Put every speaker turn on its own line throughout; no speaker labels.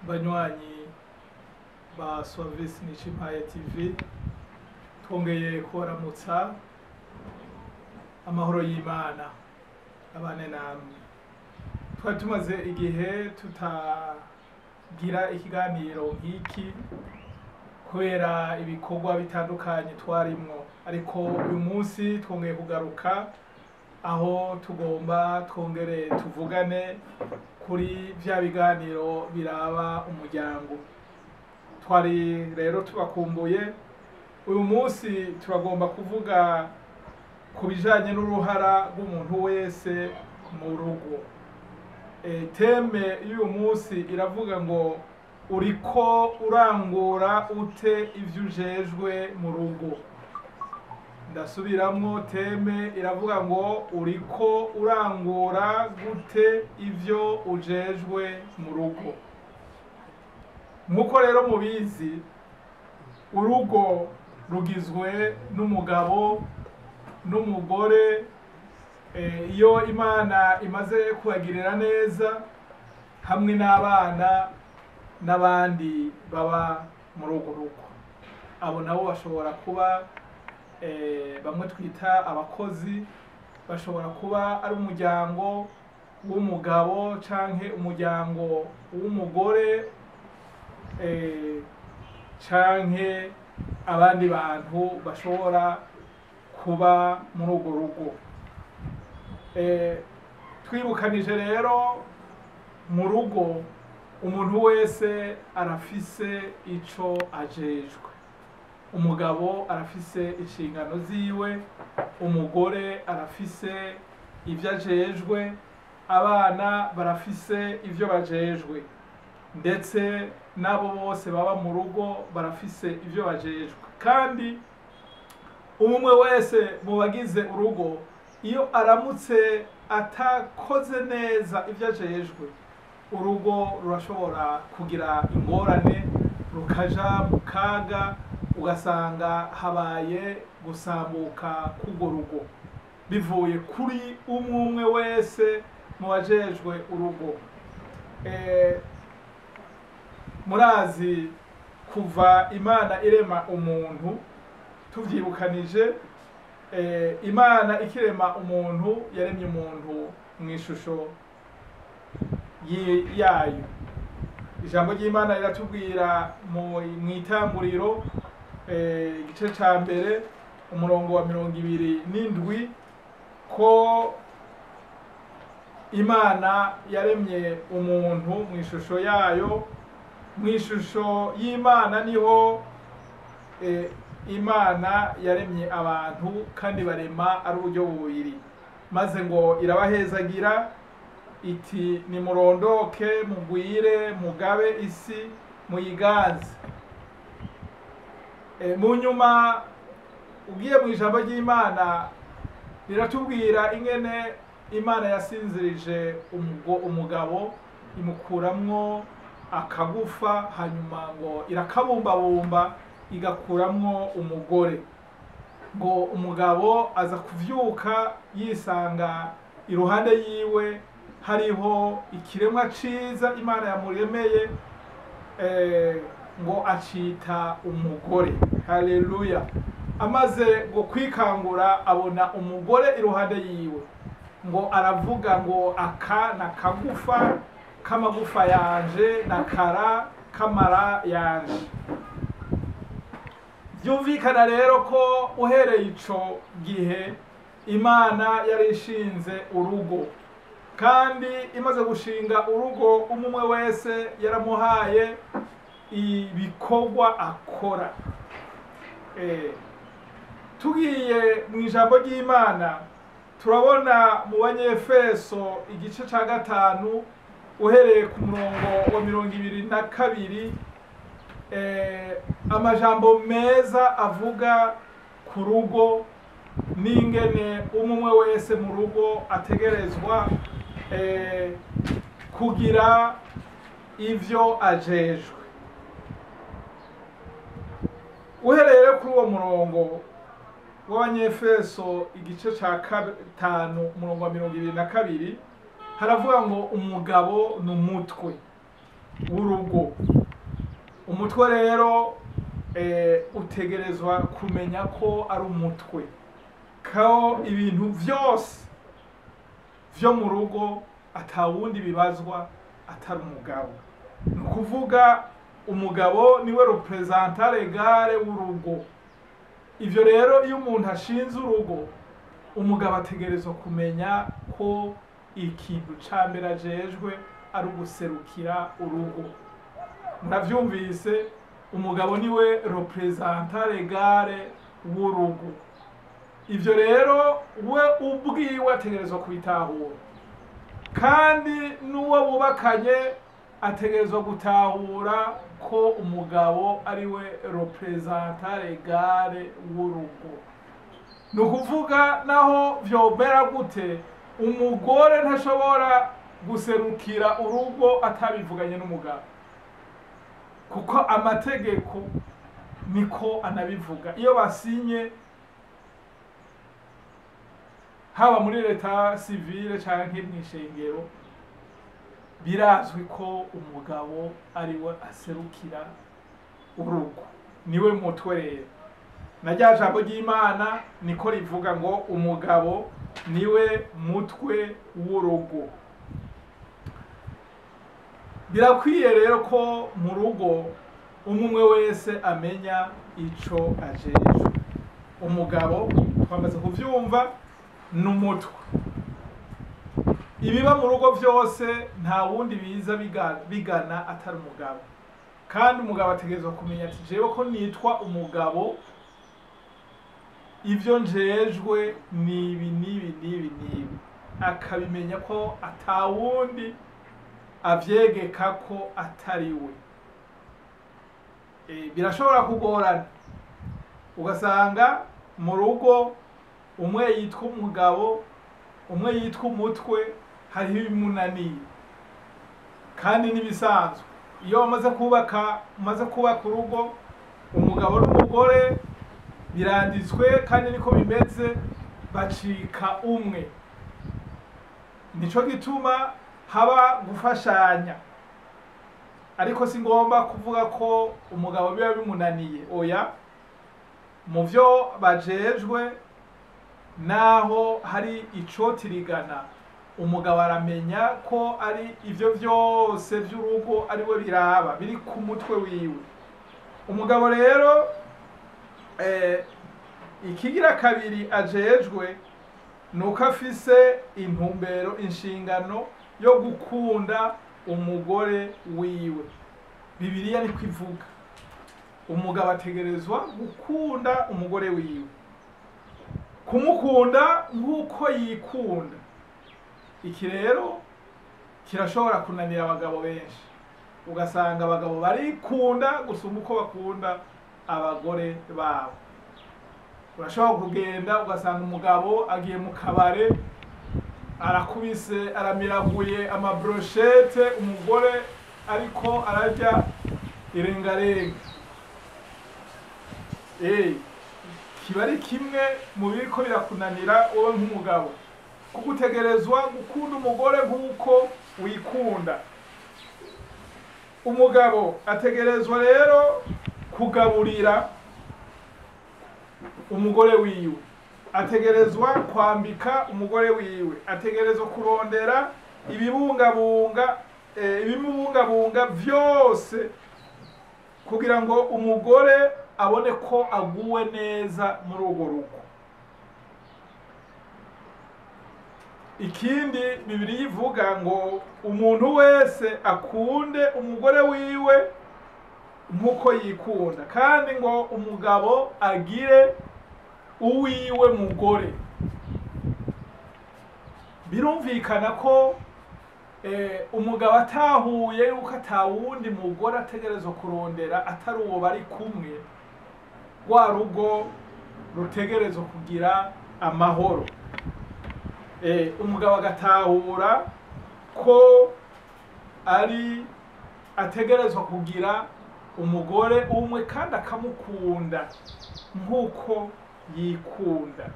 Banywanyi ba Suavis Nicimpaye TV, twongeye kubaramutsa. Amahoro y'Imana abane namwe. Twari tumaze igihe tutagira ikiganiro nk'iki kubera ibikorwa bitandukanye twarimwo, ariko uyu munsi twongeye kugaruka aho tugomba twongere tuvugane kuri vya biganiro biraba umuryango. Twari rero tubakumbuye. Uyu munsi turagomba kuvuga ku bijanye n'uruhara rw'umuntu wese mu rugo. Thème y'uyu munsi iravuga ngo: "Uriko urangura ute ivyo ujejwe mu rugo?" Ndasubiramwo, thème iravuga ngo: "Uriko urangura gute ivyo ujejwe mu rugo?" Nk'uko rero mubizi, urugo rugizwe n'umugabo n'umugore. Iyo Imana imaze kubagirira neza, hamwe n'abana n'abandi baba muri urwo rugo. Abo nabo bashobora kuba bamwe twita abakozi, bashobora kuba ari umuryango w'umugabo canke umuryango w'umugore, canke abandi bantu bashobora kuba muri urwo rugo. Twibukanije rero, mu rugo umuntu wese arafise ico ajejwe. Umugabo arafise inshingano ziwe, umugore arafise ivyo ajejwe, abana barafise ivyo bajejwe, ndetse n'abo bose baba mu rugo barafise ivyo bajejwe. Kandi umwe wese mu bagize urugo, iyo aramutse atakoze neza ivyo ajejwe, urugo rurashobora kugira ingorane, rukaja mu kaga, ugasanga habaye gusambuka k'urwo rugo bivuye kuri umwe umwe wese mu bajejwe urugo. Murazi, kuva Imana irema umuntu, tuvyibukanije, Imana ikirema umuntu yaremye umuntu mu ishusho yayo. Ijambo ry'Imana riratubwira mu Itanguriro, igice ca mbere, umurongo wa 27, ko Imana yaremye umuntu mu ishusho yayo. Mu ishusho y'Imana niho Imana yaremye abantu, kandi barema ari uburyo bubiri. Maze ngo irabahezagira iti: "Nimurondoke, mugwire, mugabe isi, muyiganze." Mu nyuma ugiye mu ijambo ry'Imana riratubwira ingene Imana yasinzirije umugabo, imukuramwo akagufa, hanyuma ngo irakabumbabumba, igakuramwo umugore. Ngo umugabo aza kuvyuka yisanga iruhande yiwe hariho ikiremwa ciza Imana yamuremeye, ngo acita umugore. Haleluya! Amaze ngo kwikangura, abona umugore iruhande yiwe, ngo aravuga ngo: "Aka na kagufa k'amagufa yanje na kara k'amara yanje." Byumvikana rero ko uhereye ico gihe Imana yari ishinze urugo, kandi imaze gushinga urugo, umwe wese yaramuhaye ibikorwa akora. Tugiye mu ijambo ry'Imana, turabona mu Banyefeso igice ca 5, uhereye ku murongo wa 22, amajambo meza avuga ku rugo n'ingene umwe wese mu rugo ategerezwa kugira ivyo ajejwe. Uhereye kuri uwo murongo w'Abanyefeso igice ca 5, umurongo wa 22, haravuga ngo: "Umugabo ni umutwe." w'urugo. Umutwe rero utegerezwa kumenya ko ari umutwe, ko ibintu vyose vyo mu rugo atawundi bibazwa atari umugabo. Ni ukuvuga umugabo niwe représentant légal w'urugo. Ivyo rero iyo umuntu ashinze urugo, umugabo ategerezwa kumenya ko ikintu ca mbere ajejwe ari uguserukira urugo. Muravyumvise, umugabo niwe représentant légal w'urugo. Ivyo rero we ubwiwe ategerezwa kubitahura, kandi n'uwo bubakanye ategerezwa gutahura ko umugabo ari we représentant légal w'urugo. Ni ukuvuga naho vyomera gute, umugore ntashobora guserukira urugo atabivuganye n'umugabo, kuko amategeko niko anabivuga. Iyo basinye, haba muri l'état civil canke mw'ishengero, birazwi ko umugabo ari we aserukira urugo, niwe mutwe. Rero na rya jambo ry'Imana niko rivuga ngo umugabo niwe mutwe w'urugo. Birakwiye rero ko mu rugo umwe wese amenya ico ajejwe. Umugabo, twamaze kuvyumva, ni umutwe. Ibiba mu rugo vyose nta wundi biza bigana atari umugabo. Kandi umugabo ategerezwa kumenya ati: "Jewe ko nitwa umugabo, ivyo njejwe ni ibi n'ibi n'ibi n'ibi." Akabimenya ko atawundi avyegeka ko atari we. Birashobora kugorana, ugasanga mu rugo umwe yitwa umugabo, umwe yitwa umutwe, hariho ibimunaniye, kandi n'ibisanzwe. Iyo umaze kubaka urugo, umugabo n'umugore, biranditswe kandi niko bimeze, bacika umwe. Nico gituma haba gufashanya. Ariko si ngomba kuvuga ko umugabo biba bimunaniye, oya. Mu vyo bajejwe, naho hari icotirigana, umugabo aramenya ko ari ivyo vyose vy'urugo ari we biraba, biri ku mutwe wiwe. Umugabo rero, ikigira kabiri ajejwe nuko afise intumbero, inshingano yo gukunda umugore wiwe. Bibiliya niko ivuga: umugabo ategerezwa gukunda umugore wiwe, kumukunda nk'uko yikunda. Iki rero kirashobora kunanira abagabo benshi, ugasanga abagabo barikunda gusumba uko bakunda abagore babo. Urashobora kugenda ugasanga umugabo agiye mu kabare, arakubise, aramiraguye amabrochettes, umugore ariko ararya irengarenga. Kiba ari kimwe mu biriko birakunanira wowe nk'umugabo, kuko utegerezwa gukunda umugore nk'uko wikunda. Umugabo ategerezwa rero kugaburira umugore wiwe, ategerezwa kwambika umugore wiwe, ategerezwa kurondera ibibungabunga, ibimubungabunga vyose kugira ngo umugore abone ko aguwe neza muri urwo rugo. Ikindi Bibiliya ivuga ngo umuntu wese akunde umugore wiwe nk'uko yikunda, kandi ngo umugabo agire uwiwe mugore. Birumvikana ko umugabo atahuye yuko atawundi mugore ategerezwa kurondera atari uwo bari kumwe, rwa rugo rutegerezwa kugira amahoro. Umugabo agatahura ko ari ategerezwa kugira umugore umwe kandi akamukunda nk'uko yikunda.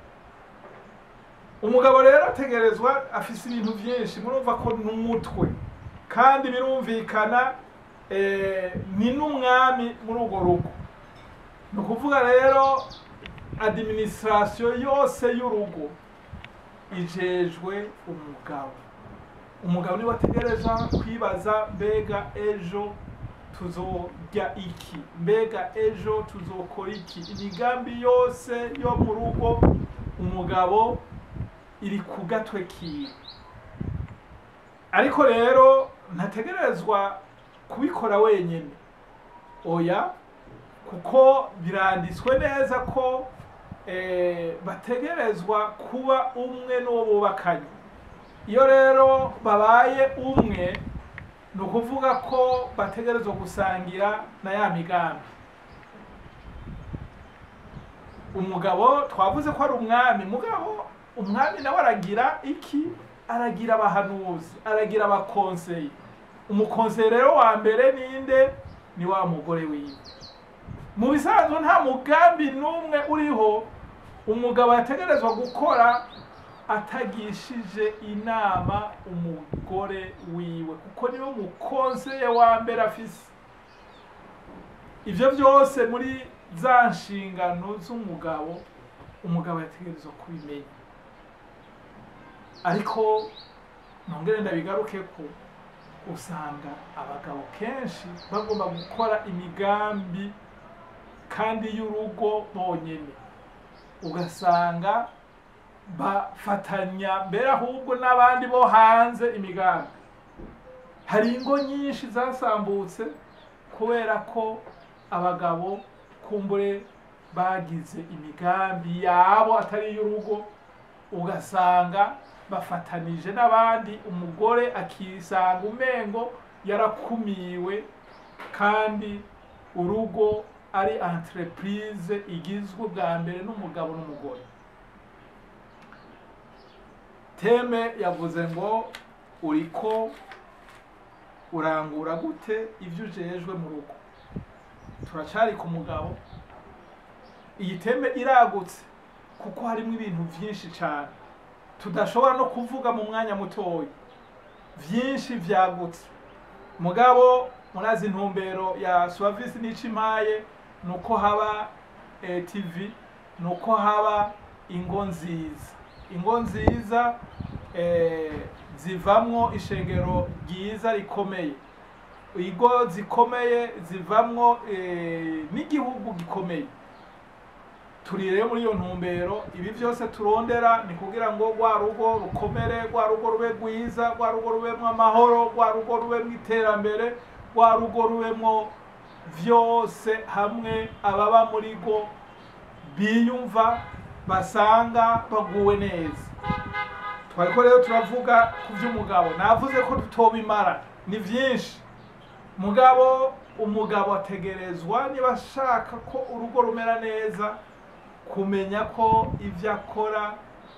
Umugabo rero ategerezwa, afise ibintu byinshi, murumva ko n'umutwe, kandi birumvikana. ni n'umwami muri urwo rugo. Ni ukuvuga rero administration yose y'urugo ijejwe umugabo. Umugabo niwe ategerezwa kwibaza, mbega ejo tuzorya iki, mbega ejo tuzokora iki. Imigambi yose yo mu rugo umugabo iri ku gatwe kiwe. Ariko rero ntategerezwa kubikora wenyine, oya, kuko biranditswe neza ko bategerezwa kuba umwe n'uwo bubakanye. Iyo rero babaye umwe, ni ukuvuga ko bategerezwa gusangira na ya migambi. Umugabo twavuze ko ari umwami, mugabo umwami nawe aragira iki? Aragira abahanuzi, aragira abakonseye. Umukonseye rero wa mbere ninde? Ni wa mugore wiwe. Mu bisanzwe nta mugambi n'umwe uriho umugabo yategerezwa gukora atagishije inama umugore wiwe, kuko niwe mukonseye wa mbere afise. Ivyo byose muri za nshingano z'umugabo, umugabo yategerezwa kubimenya. Ariko nongere ndabigaruke ko usanga abagabo kenshi bagomba gukora imigambi kandi y'urugo bonyene, ugasanga bafatanya mbere ahubwo n'abandi bo hanze imigambi. Hari ingo nyinshi zasambutse kubera ko abagabo kumbure bagize imigambi yabo atari y'urugo, ugasanga bafatanije n'abandi, umugore akisanga umengo yarakumiwe, kandi urugo ari entreprise igizwe bwa mbere n'umugabo n'umugore. Teme yavuze ngo uriko urangura gute ivyo ujejwe mu rugo. Turacari ku mugabo. Iyi teme iragutse kuko harimo ibintu vyinshi cyane tudashobora no kuvuga mu mwanya mutoya, vyinshi vyagutse. Mugabo murazi intumbero ya Suavis n'Icimpaye nuko haba TV, nuko haba ingo nziza. Ingo nziza zivamwo ishengero ryiza rikomeye, ingo zikomeye zivamwo n'igihugu gikomeye. Turi rero muri iyo ntumbero, ibi byose turondera ni kugira ngo rwa rugo rukomere, rwa rugo rube rwiza, rwa rugo rubemwo amahoro, rwa rugo rubemwo iterambere, rwa rugo rubemwo vyose hamwe ababa muri go biyumva basanga baguwe neza. Twariko rero turavuga ku vy'umugabo, navuze ko tutobimara, ni vyinshi. Mugabo umugabo ategerezwa niba ashaka ko urugo rumera neza kumenya ko ivyo akora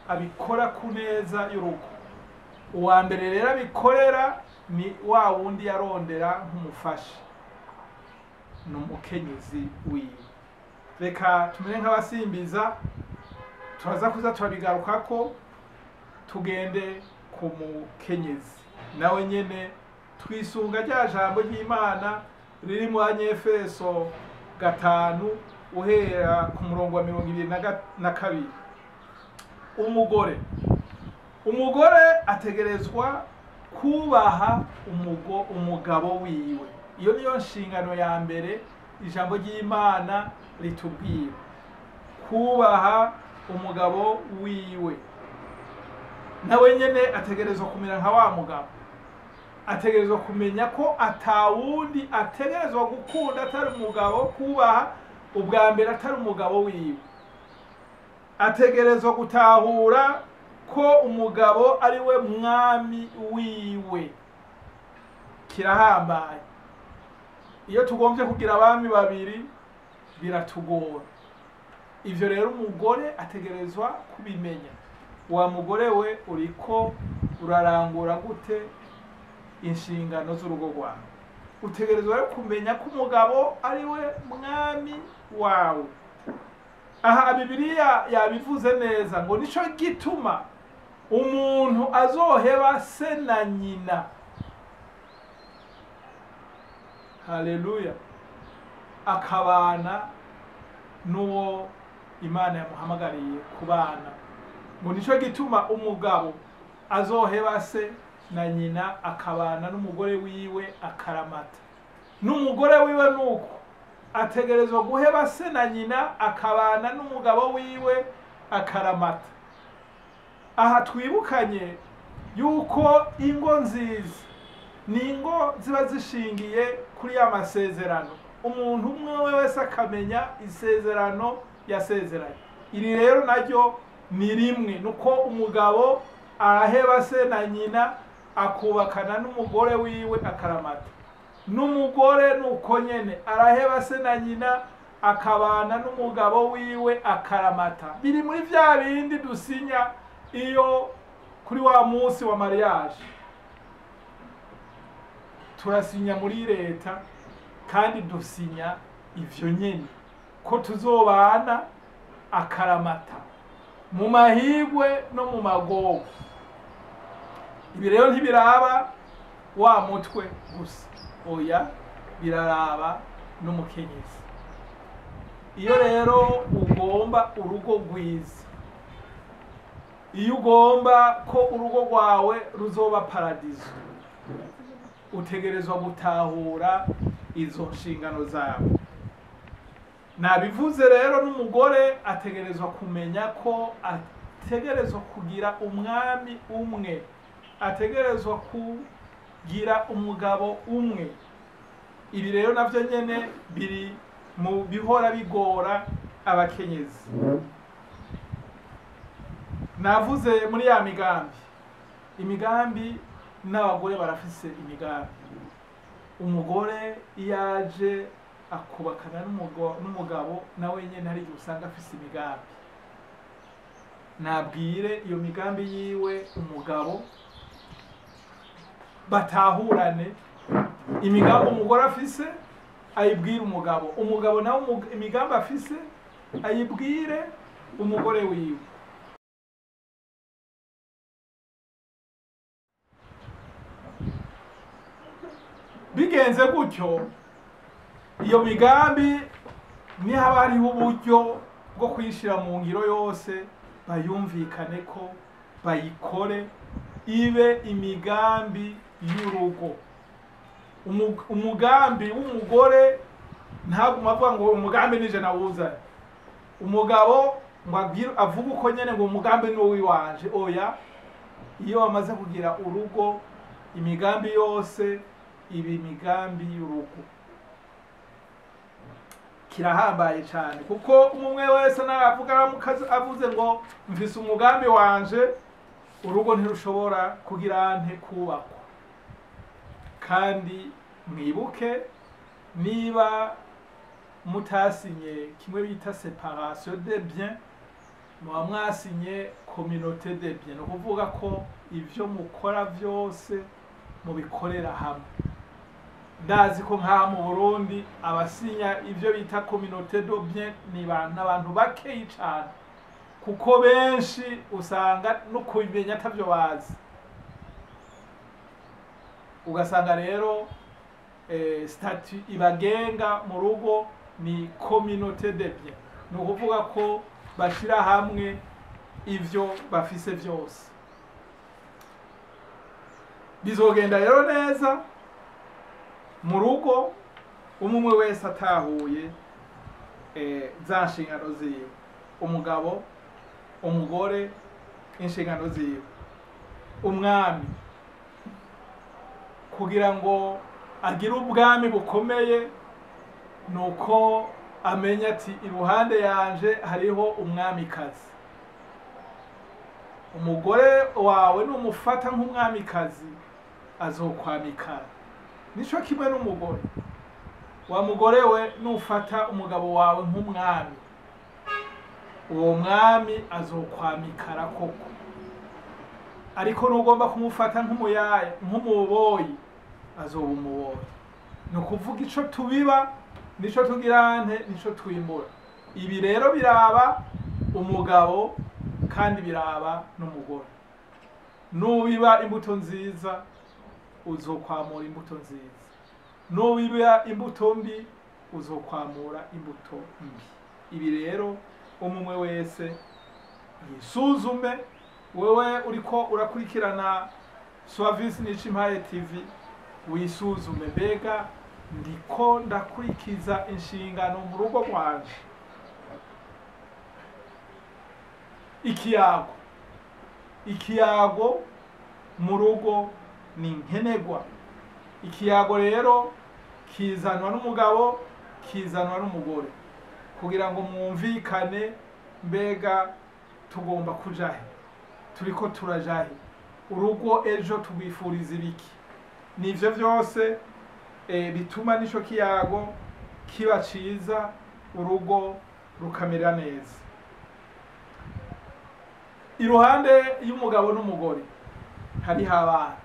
abikora ku neza y'urugo. Uwa mbere rero abikorera ni wa wundi yarondera nk'umufasha, ni umukenyezi wiwe. Reka tumere nk'abasimbiza, turaza kuza turabigarukako, tugende ku mukenyezi nawe nyene twisunga rya jambo ry'Imana riri mu Banyefeso 5 uhera ku murongo wa 22. Umugore ategerezwa kubaha umugabo wiwe. Iyo niyo nshingano ya mbere ijambo ry'Imana ritubwira, kubaha umugabo wiwe. Nawe nyene ategerezwa kumera nka wa mugabo, ategerezwa kumenya ko atawundi ategerezwa gukunda atari umugabo, kubaha ubwa mbere atari umugabo wiwe. Ategerezwa gutahura ko umugabo ari we mwami wiwe. Kirahambaye. Iyo tugombye kugira abami babiri biratugora. Ivyo rero umugore ategerezwa kubimenya. Wa mugore we uriko urarangura gute inshingano z'urugo rwawe? Utegerezwa rero kumenya ko umugabo ari we mwami wawe. Aha Bibiliya yabivuze neza ngo nico gituma umuntu azoheba se na nyina. Haleluya. Akabana n'uwo Imana yamuhamagariye kubana. Ngo nico gituma umugabo azoheba se na nyina akabana n'umugore wiwe akaramata. N'umugore wiwe nuko ategerezwa guheba se na nyina akabana n'umugabo wiwe akaramata. Aha twibukanye yuko ingo nziza ni ingo ziba zishingiye kuri ya masezerano, umuntu umwe wese akamenya isezerano yasezeranye. Iri rero naryo ni rimwe, nuko umugabo araheba se na nyina akubakana n'umugore wiwe akaramata. N'umugore nuko nyene araheba se na nyina akabana n'umugabo wiwe akaramata. Biri muri vya bindi dusinya iyo kuri wa munsi wa mariage, turasinya muri leta kandi dusinya ivyo nyene ko tuzobana akaramata mu mahigwe no mu magogo. Ibi rero ntibiraba wa mutwe gusa, oya, biraraba n'umukenyezi. Iyo rero ugomba urugo rwiza, iyo ugomba ko urugo rwawe ruzoba paradizo, utegerezwa gutahura izo nshingano zawe. Nabivuze rero, n'umugore ategerezwa kumenya ko ategerezwa kugira umwami umwe, ategerezwa kugira umugabo umwe. Ibi rero navyo nyene biri mu bihora bigora abakenyezi. Navuze muri ya migambi, imigambi n'abagore barafise imigambi. Umugore iyo aje akubakana n'umugabo nawe nyene hari igihe usanga afise imigambi. Nabwire iyo migambi yiwe umugabo, batahurane. Imigambi umugore afise ayibwire umugabo, umugabo nawe imigambi afise ayibwire umugore wiwe. Bigenze gutyo, iyo migambi nihaba hariho uburyo bwo kuyishira mu ngiro yose, bayumvikane ko bayikore ibe imigambi y'urugo. Umugambi w'umugore ntaguma avuga ngo umugambi nije nawuzanye, umugabo ngo avuge uko nyene ngo umugambi ni uwiwanje. Oya, iyo bamaze kugira urugo, imigambi yose iba imigambi y'urugo. Kirahambaye cyane, kuko umwe wese naravuga avuze ngo mfise umugambi wanje, urugo ntirushobora kugira nte kubakwa. Kandi mwibuke, niba mutasinye kimwe bita séparation des biens, muba mwasinye communauté des biens, ni ukuvuga ko ivyo mukora vyose mubikorera hamwe. Ndazi ko nka mu Burundi abasinya ivyo bita communauté de biens ni abantu bakeyi cane, kuko benshi usanga no kubimenya atavyo bazi. Ugasanga rero statut ibagenga mu rugo ni communauté de biens, ni ukuvuga ko bashira hamwe ivyo bafise vyose. Bizogenda rero neza mu rugo umwe wese atahuye za nshingano ziwe, umugabo, umugore, inshingano ziwe. Umwami kugira ngo agire ubwami bukomeye nuko amenya ati iruhande yanje hariho umwamikazi. Umugore wawe numufata nk'umwamikazi azokwamikara. Nico kimwe n'umugore. Wa mugore we nufata umugabo wawe nk'umwami, uwo mwami azokwamikara koko. Ariko nugomba kumufata nk'umuyaya, nk'umuboyi, azoba umuboyi. Ni ukuvuga ico tubiba nico tugira nte, nico twimbura. Ibi rero biraba umugabo kandi biraba n'umugore. Nubiba imbuto nziza uzokwamura imbuto nziza. Nubiba imbuto mbi uzokwamura imbuto mbi. Ibi rero umwe wese yisuzume. Wewe uriko urakurikirana Suavis Nicimpaye TV, wisuzume, mbega ndiko ndakurikiza inshingano mu rugo rwanje? Ikiyago mu rugo ni nkenerwa. Ikiyago rero kizanwa n'umugabo, kizanwa n'umugore, kugira ngo mwumvikane, mbega tugomba kujahe, turiko turajahe, urugo ejo tugwifuriza ibiki. Nivyo vyose bituma nico kiyago kiba ciza, urugo rukamera neza. Iruhande y'umugabo n'umugore hariho abana.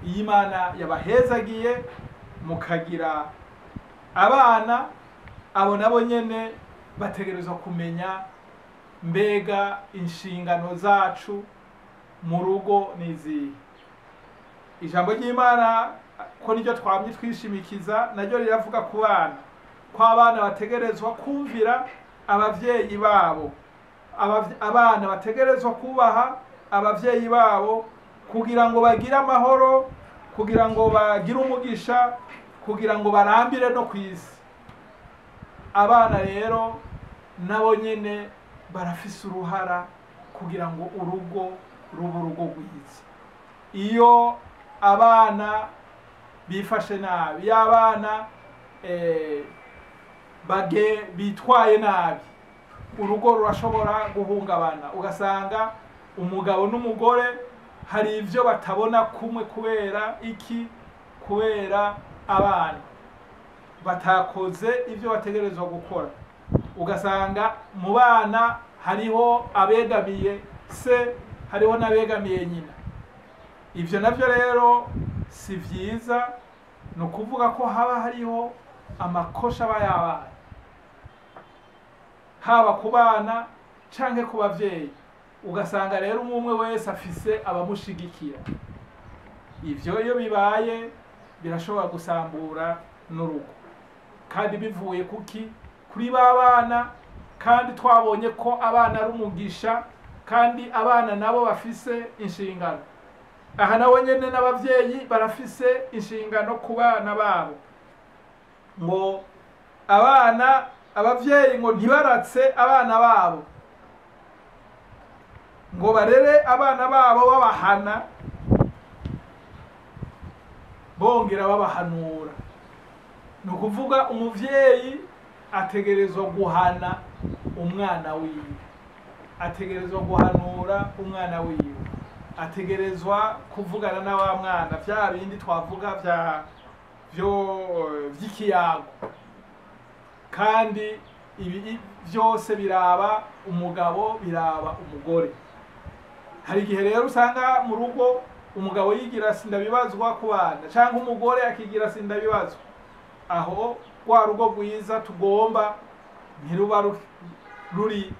Iyo Imana yabahezagiye mukagira abana, abo nabo nyene bategerezwa kumenya mbega inshingano zacu mu rugo nizihe. Ijambo ry'Imana ko niryo twamye twishimikiza, naryo riravuga ku bana, ko abana bategerezwa kumvira abavyeyi babo, abana bategerezwa kubaha abavyeyi babo kugira ngo bagire amahoro, kugira ngo bagire umugisha, kugira ngo barambire no kwisi. Abana rero nabo nyene barafise uruhara kugira ngo urugo rube urugo rwiza. Iyo abana bifashe nabi, iyo abana bitwaye nabi, urugo rurashobora guhungabana, ugasanga umugabo n'umugore hari ivyo batabona kumwe. Kubera iki? Kubera abana batakoze ivyo bategerezwa gukora. Ugasanga mu bana hariho abegamiye se, hariho n'abegamiye nyina. Ivyo navyo rero si vyiza. Ni ukuvuga ko haba hariho amakosha aba yabaye, haba ku bana canke ku bavyeyi. Ugasanga rero umwe wese afise abamushigikira. Ivyo iyo bibaye birashobora gusambura n'urugo, kandi bivuye kuki? Kuri ba bana. Kandi twabonye ko abana ari umugisha, kandi abana nabo bafise inshingano. Aha nabo nyene n'abavyeyi barafise inshingano ku bana babo, ngo abana, abavyeyi ngo ntibaratse abana babo, ngo barere abana babo babahana bongera babahanura. Ni ukuvuga umuvyeyi ategerezwa guhana umwana wiwe, ategerezwa guhanura umwana wiwe, ategerezwa kuvugana na wa mwana, vya bindi twavuga vyo vy'ikiyago. Kandi ibi vyose biraba umugabo, biraba umugore. Hari igihe rero usanga mu rugo umugabo yigira sindabibazwa ku bana, canke umugore akigira sindabibazwa. Aho rwa rugo rwiza tugomba ntiruba ruri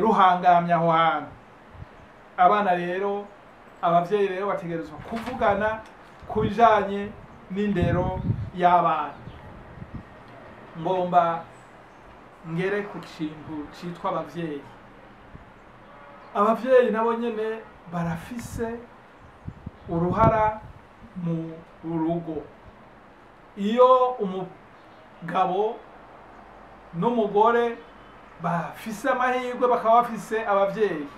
ruhangamye aho hantu. Abana rero, abavyeyi rero bategerezwa kuvugana ku bijanye n'indero y'abana. Ngomba ngere ku kintu citwa abavyeyi. Abavyeyi nabo nyene barafise uruhara mu rugo. Iyo umugabo n'umugore bafise amahirwe bakaba bafise abavyeyi,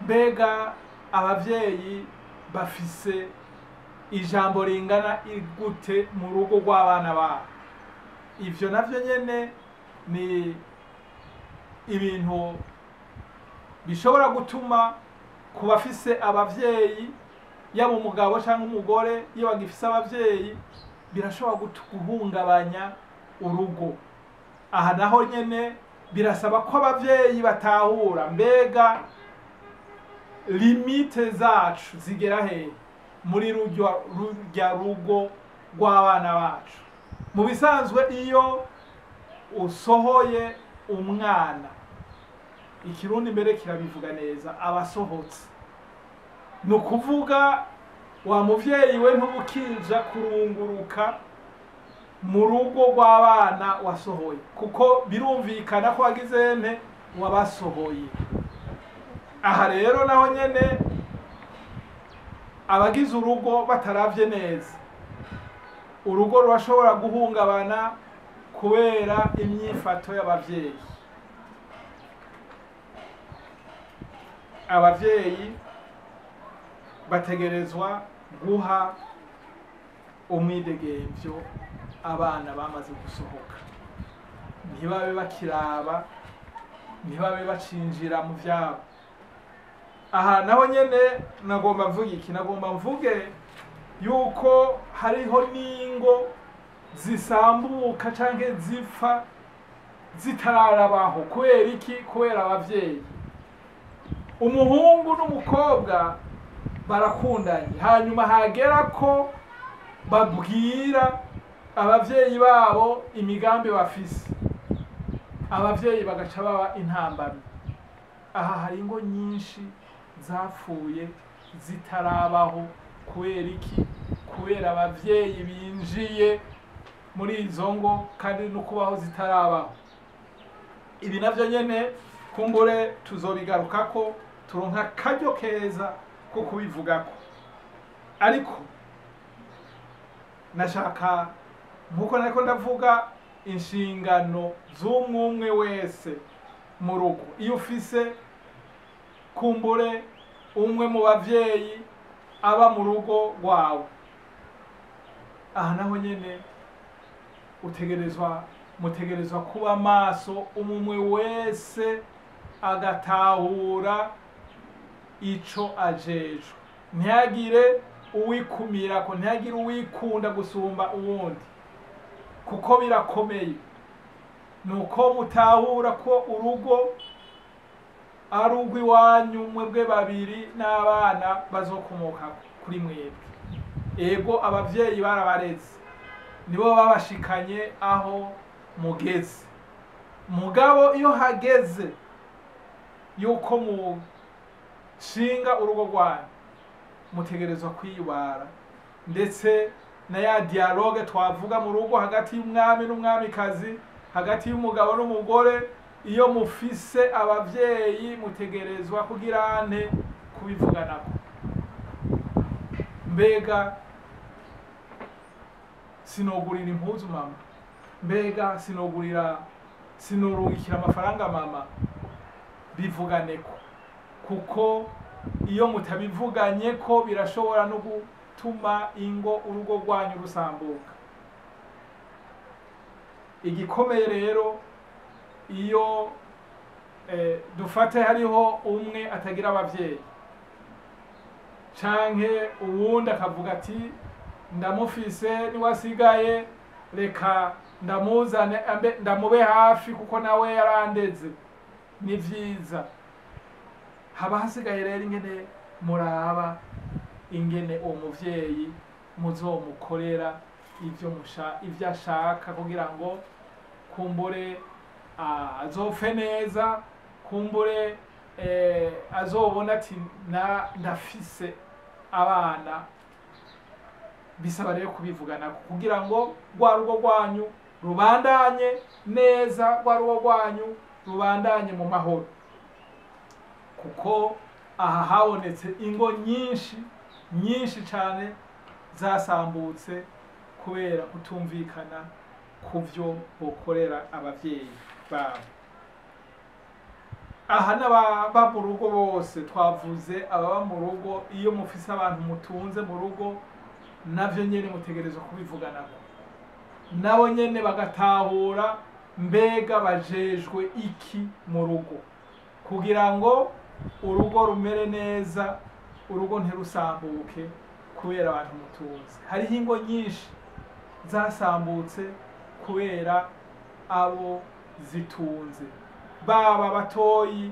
mbega abavyeyi bafise ijambo ringana gute mu rugo rw'abana babo? Ivyo navyo nyene ni ibintu bishobora gutuma ku bafise abavyeyi, yaba umugabo cyangwa umugore, iyo bagifise abavyeyi birashobora guhungabanya urugo. Aha naho nyene birasaba ko abavyeyi batahura mbega limite zacu zigera hehe muri rurya rugo rw'abana bacu. Mu bisanzwe iyo usohoye umwana, ikirundi mbere kirabivuga neza, abasohotse, ni ukuvuga Wa muvyeyi we ntubukija kurunguruka mu rugo rw'abana wasohoye, kuko birumvikana ko wagize nte wabasohoye. Aha rero naho nyene abagize urugo bataravye neza, urugo rurashobora guhungabana kubera imyifato y'abavyeyi. Abavyeyi bategerezwa guha umwidegemvyo abana bamaze gusohoka, ntibabe bakiraba, ntibabe bacinjira mu vyabo. Aha naho nyene nagomba mvuge iki? Nagomba mvuge yuko hariho n'ingo zisambuka canke zipfa zitararabaho. Kubera iki? Kubera abavyeyi. Umuhungu n'umukobwa barakundanye, hanyuma hagera ko babwira abavyeyi babo imigambi bafise, abavyeyi bagaca baba intambamyi. Aha hari ingo nyinshi zapfuye zitarabaho. Kubera iki? Kubera abavyeyi binjiye muri izo ngo kandi no kubaho zitarabaho. Ibi navyo nyene kumbure tuzobigarukako, turonka akaryo keza ko kubivugako. Ariko nashaka, nkuko nariko ndavuga, inshingano z'umwumwe wese mu rugo. Iyo ufise kumbure umwe mu bavyeyi aba mu rugo rwawe, aha naho nyene mutegerezwa kuba maso, umwe wese agatahura ico ajejwe, ntihagire uwikumirako, ntihagire uwikunda gusumba uwundi, kuko birakomeye. Nuko mutahura ko urugo ari urw'iwanyu mwebwe babiri n'abana bazokomoka kuri mwebwe. Ego abavyeyi barabareze, nibo babashikanye aho mugeze. Mugabo iyo hageze yuko mushinga urugo rwanyu, mutegerezwa kwiyubara, ndetse na ya dialogue twavuga mu rugo hagati y'umwami n'umwamikazi, hagati y'umugabo n'umugore. Iyo mufise abavyeyi mutegerezwa kugira nte kubivuganako. Mbega sinogurira impuzu mama, mbega sinorungikira amafaranga mama, bivuganeko. Kuko iyo mutabivuganye ko birashobora no gutuma ingo urugo rwanyu rusambuka. Igikomeye rero, iyo dufate hariho umwe atagira abavyeyi canke uwundi akavuga ati ndamufise niwasigaye, reka ndamuzane ndamube hafi kuko nawe yarandeze, ni vyiza. Haba hasigaye rero ingene muraba ingene uwo muvyeyi muzomukorera ivyo ashaka, kugira ngo kumbure azopfe neza, kumbure azobona ati ndafise abana. Bisaba rero kubivugana kugira ngo rwa rugo rwanyu rubandanye neza, rwa rugo rwanyu rubandanye mu mahoro. Kuko aha habonetse ingo nyinshi nyinshi cane zasambutse kubera kutumvikana kuvyo bokorera abavyeyi babo. Aha n'ababa mu rugo bose twavuze, ababa mu rugo, iyo mufise abantu mutunze mu rugo, navyo nyene mutegerezwa kubivuganako, nabo nyene bagatahura mbega bajejwe iki mu rugo, kugira ngo urugo rumere neza, urugo ntirusambuke kubera abantu mutunze. Hariho ingo nyinshi zasambutse kubera abo zitunze, baba batoyi,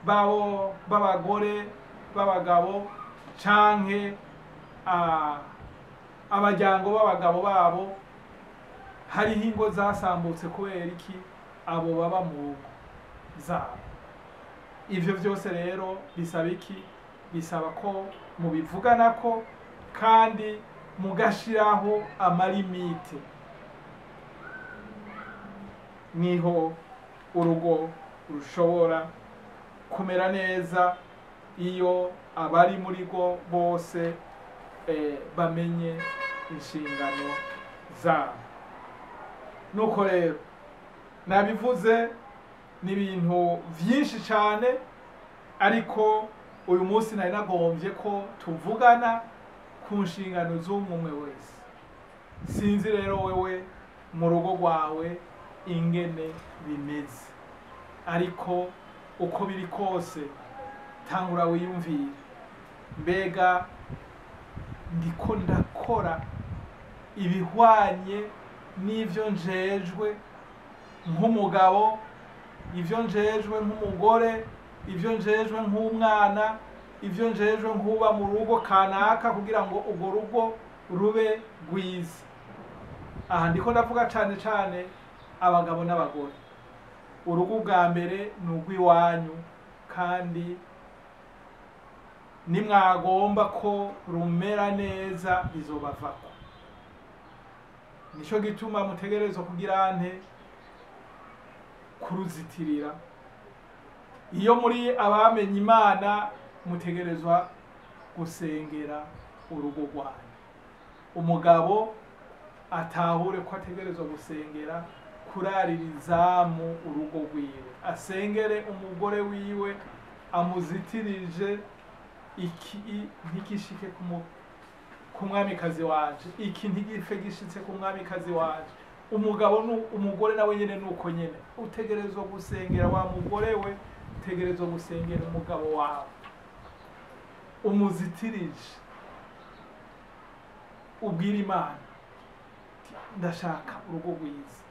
babo b'abagore, b'abagabo, canke abajyango b'abagabo babo. Hariho ingo zasambutse kubera iki? Abo baba mu ngo zabo. Ivyo vyose rero bisaba iki? Bisaba ko mubivuganako kandi mugashiraho amalimite, niho urugo rushobora kumera neza iyo abari muri rwo bose bamenye inshingano zabo. Nuko rero nabivuze, ni ibintu vyinshi cyane, ariko uyu munsi nari nagombye ko tuvugana ku nshingano z'umwe wese. Sinzi rero wewe mu rugo rwawe ingene bimeze, ariko uko biri kose tangura wiyumvire, mbega ndiko ndakora ibihwanye n'ivyo njejwe nk'umugabo, ivyo njejwe nk'umugore, ivyo njejwe nk'umwana, ivyo njejwe nk'uba mu rugo kanaka, kugira ngo urwo rugo rube rwiza. Aha ndiko ndavuga cane cane abagabo n'abagore. Urugo bwa mbere ni urw'iwanyu, kandi nimwagomba ko rumera neza bizobavako. Nico gituma mutegerezwa kugira nte kuruzitirira. Iyo muri abamenye Imana mutegerezwa gusengera urugo rwanyu. Umugabo atahure ko ategerezwa gusengera, kurarira izamu urugo rwiwe, asengere umugore wiwe, amuzitirije iki ntigishike ku mwamikazi wanje, iki ntigife gishitse ku mwamikazi wanje. Umugabo umugore nawe nyene nuko nyene, utegerezwa gusengera wa mugore we, utegerezwa gusengera umugabo wawe, umuzitirije, ubwira Imana ndashaka urugo rwiza,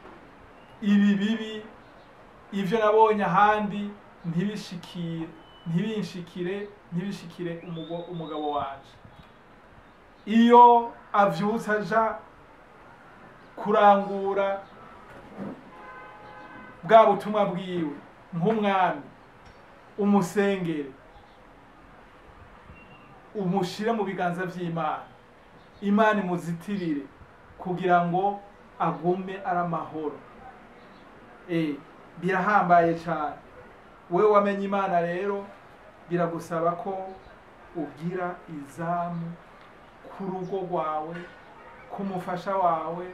ibi bibi ivyo nabonye ahandi ntibishikire, ntibinshikire, ntibishikire umugabo wanje. Iyo avyutse aja kurangura bwa butumwa bwiwe nk'umwami, umusengere, umushire mu biganza vy'Imana, Imana imuzitirire kugira ngo agume ari amahoro. Birahambaye cyane. Wewe wamenye Imana rero biragusaba ko ugira izamu ku rugo rwawe, ku mufasha wawe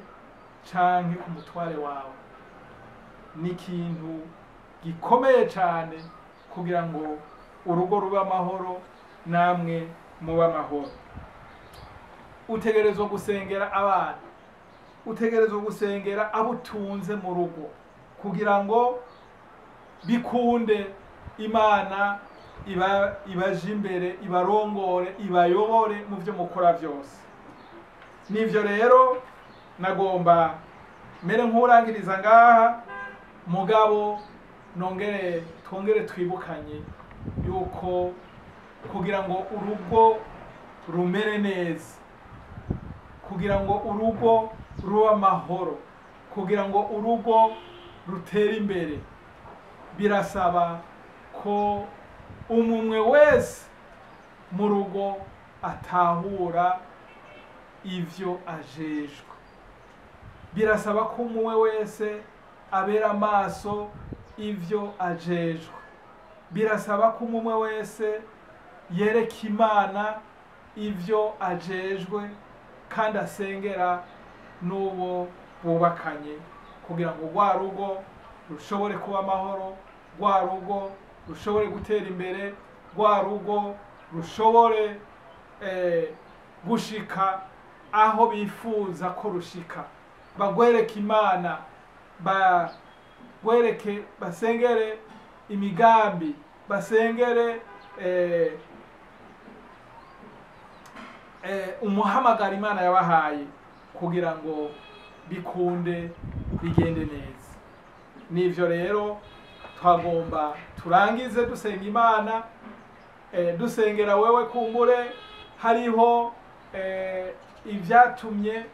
canke ku mutware wawe. Ni ikintu gikomeye cyane kugira ngo urugo rube amahoro, namwe mube amahoro. Utegerezwa gusengera abana, utegerezwa gusengera abo utunze mu rugo, kugira ngo bikunde Imana ibaje imbere, ibarongore, ibayobore mu byo mukora byose. Nivyo rero nagomba mere nkurangiriza ngaha, mugabo nongere twongere twibukanye yuko kugira ngo urugo rumere neza, kugira ngo urugo rube amahoro, kugira ngo urugo rutere imbere, birasaba ko umumwe wese mu rugo atahura ivyo ajejwe. Birasaba ko umwe wese abera amaso ivyo ajejwe. Birasaba ko umwe wese yereka Imana ivyo ajejwe kandi asengera n'uwo bubakanye, kugira ngo rwa rugo rushobore kuba amahoro, rwa rugo rushobore gutera imbere, rwa rugo rushobore gushika aho bifuza ko rushika. Bagwereke Imana, bagwereke, basengere imigambi, basengere umuhamagaro Imana yabahaye kugira ngo bikunde bigende neza. Nivyo rero twagomba turangize dusenga Imana, dusengera wewe kumbure hariho ivyatumye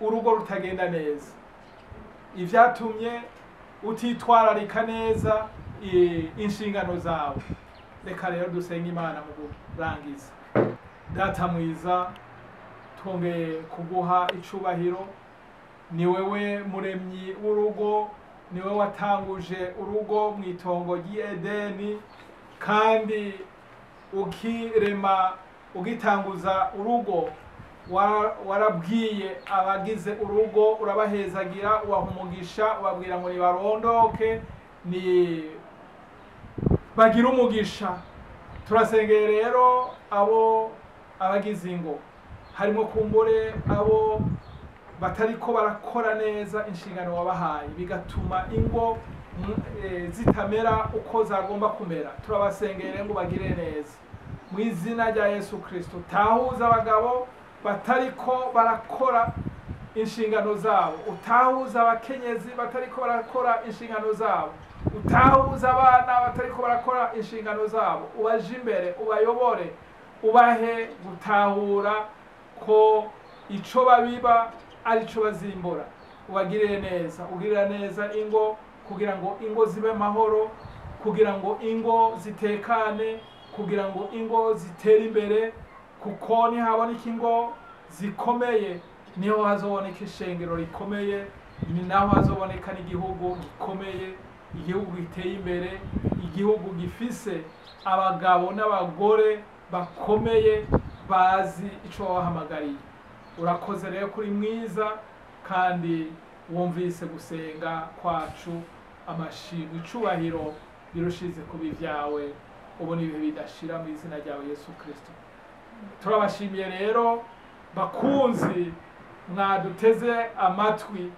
urugo rutagenda neza, ivyatumye utitwararika neza inshingano zawe. Reka rero dusenge Imana mu kurangiza. Data mwiza, twongeye kuguha icubahiro. Ni wewe muremyi w'urugo, ni wewe watanguje urugo mu itongo ry'Edeni, kandi ukirema ugitanguza urugo warabwiye abagize urugo, urabahezagira, ubaha umugisha, ubabwira ngo nibarondoke, ni bagire umugisha. Turasengeye rero abo abagize ingo, harimo kumbure abo batariko barakora neza inshingano wabahaye, bigatuma ingo zitamera uko zagomba kumera. Turabasengeye ngo bagire neza mu izina rya Yesu Kristo. Tahuza abagabo batariko barakora inshingano zabo, utahuza abakenyezi batariko barakora inshingano zabo, utahuza abana batariko barakora inshingano zabo. Ubaje imbere, ubayobore, ubahe gutahura ko ico babiba arico bazimbura. Ubagirire neza, ugirira neza ingo kugira ngo ingo zibe mahoro, kugira ngo ingo zitekane, kugira ngo ingo zitere imbere, kuko nihaboneka ingo zikomeye niho hazoboneka ishengero rikomeye, ni naho hazoboneka n'igihugu gikomeye, igihugu giteye imbere, igihugu gifise abagabo n'abagore bakomeye bazi ico wabahamagariye. Urakoze rero kuri mwiza, kandi wumvise gusenga kwacu. Amashimwe, icubahiro birushize kuba ibyawe ubu n'ibihe bidashira, mu izina ryawe Yesu Kristo. Turabashimiye rero bakunzi mwaduteze amatwi,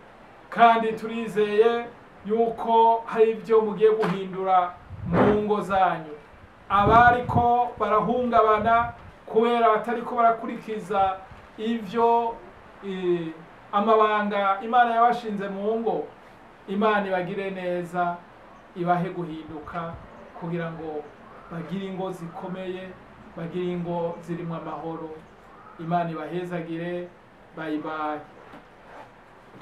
kandi turizeye yuko hari ibyo mugiye guhindura mu ngo zanyu. Abariko barahungabana kubera batariko barakurikiza ivyo amabanga Imana yabashinze mu ngo, Imana ibagire neza, ibahe guhinduka kugira ngo bagire ingo zikomeye, bagire ingo zirimo amahoro. Imana ibahezagire. Bye bye.